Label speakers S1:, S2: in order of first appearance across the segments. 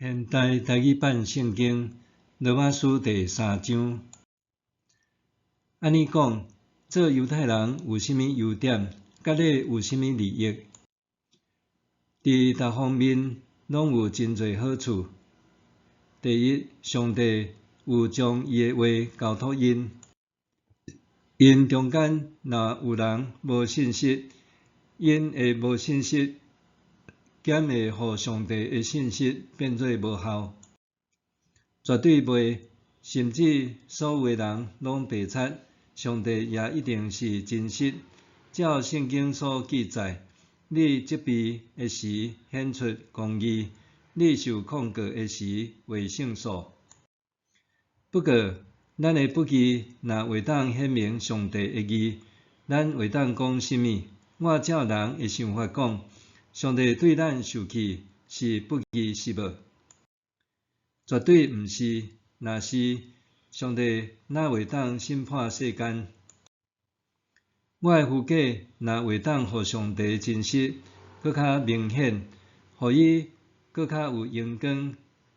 S1: 現代台語版聖經羅馬書第三章，按呢講，做猶太人有啥物優點？割禮有啥物利益？佇逐方面攏有真濟好處。第一，上帝有將伊的話交託𪜶，𪜶中間若有人無信實，𪜶的無信實，敢會予上帝的信實變做無效？絕對袂！甚至所有的人攏白賊，上帝也一定是真實。照聖經所記載，你責備的時顯出公義，你受控告的時會勝訴。不過，咱的不義若會當顯明上帝的義，咱會當講啥物？我照人的想法講，上帝對咱受氣是不義是無？絕對毋是。若是，上帝哪會當審判世間？我的虛假若會當予上帝真實閣較明顯，予伊閣較有榮光，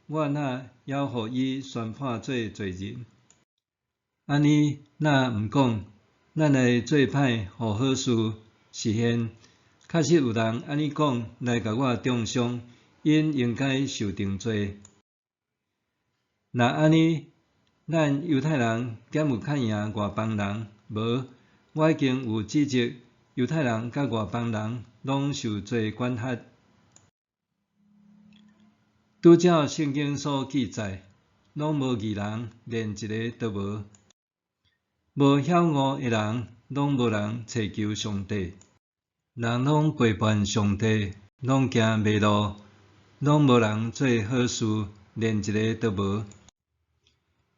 S1: 我哪猶予伊宣判做罪人？按呢，若毋講，咱來做歹予好事實現。確實有人按呢講來共我中傷，𪜶應該受定罪。若按呢，咱猶太人敢有較贏外邦人？無，我已經有指責猶太人佮外邦人攏受罪管轄。拄照聖經所記載，攏無義人，連一个都無。無曉悟的人，攏無人揣求上帝。人攏背叛上帝，攏行迷路，攏無人做好事，連一个都無。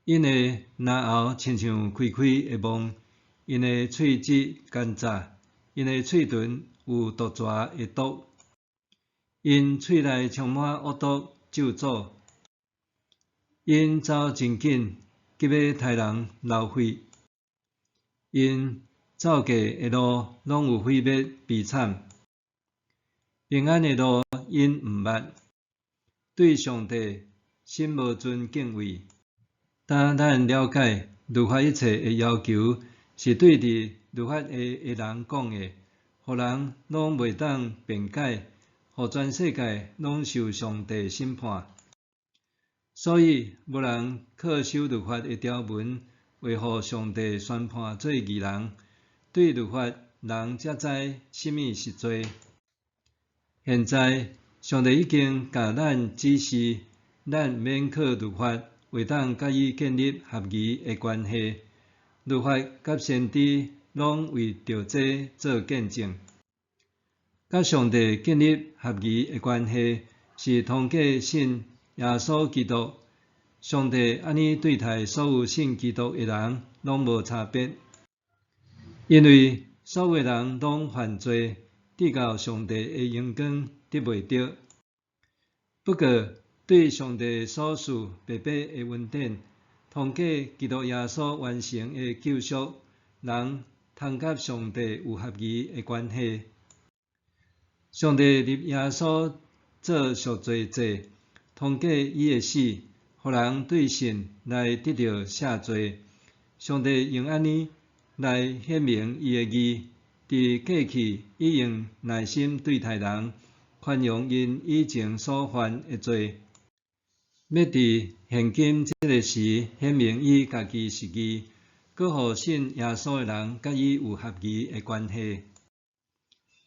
S1: 𪜶的嚨喉親像開開的甕，𪜶的喙舌奸詐，𪜶的喙唇有毒蛇的毒，𪜶喙內充滿惡毒咒詛，𪜶走真緊，急欲刣人流血，𪜶走過的路攏有毀滅悲慘，平安的路𪜶毋捌，對上帝心無存敬畏。當咱了解律法一切的要求是對佇律法下的人講的，予人攏袂當辯解，予全世界攏受上帝審判。所以無人靠守律法的條文，會予上帝宣判做義人。對律法，人才知啥物是罪。現在，上帝已經共咱指示，咱毋免靠律法，會當佮伊建立合宜的關係。律法佮先知攏為著這做見證。佮上帝建立合宜的關係，是通過信耶穌基督。上帝按呢對待所有信基督的人，攏無差別。因為所有人攏犯罪，至到上帝的榮光得袂著。不過，對上帝所賜白白的恩典，通過基督耶穌完成的救贖，人通佮上帝有合宜的關係。上帝立耶穌做贖罪祭，通過伊的死，予人對信來得著赦罪。上帝用按呢來顯明伊的義，佇過去已用耐心對待人，寬容𪜶以前所犯的罪。欲佇現今這个時顯明伊家己是義，閣予信耶穌的人佮伊有合宜的關係。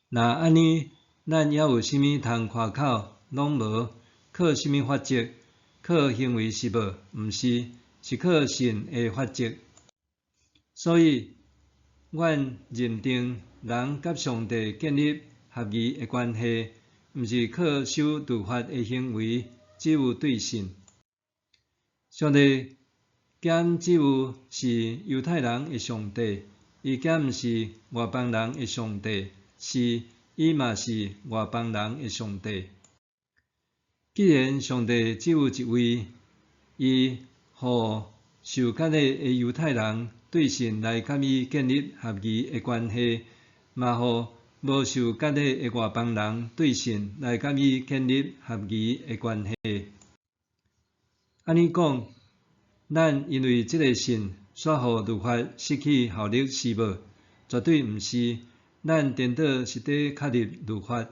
S1: 若按呢，咱猶有啥物通誇口？攏無。靠啥物法則？靠行為是無？毋是，是靠信的法則。所以，阮認定人佮上帝建立合宜的關係，毋是靠守律法的行為，只有對信。上帝敢只有是猶太人的上帝，伊敢毋是外邦人的上帝？是，伊嘛是外邦人的上帝。既然上帝只有一位，伊予受割禮的猶太人對信來佮伊建立合宜的關係，嘛予無受割禮的外邦人對信來佮伊建立合宜的關係。按呢講，咱因為這个信，煞予律法失去效力是無？絕對毋是，咱顛倒是佇確立律法。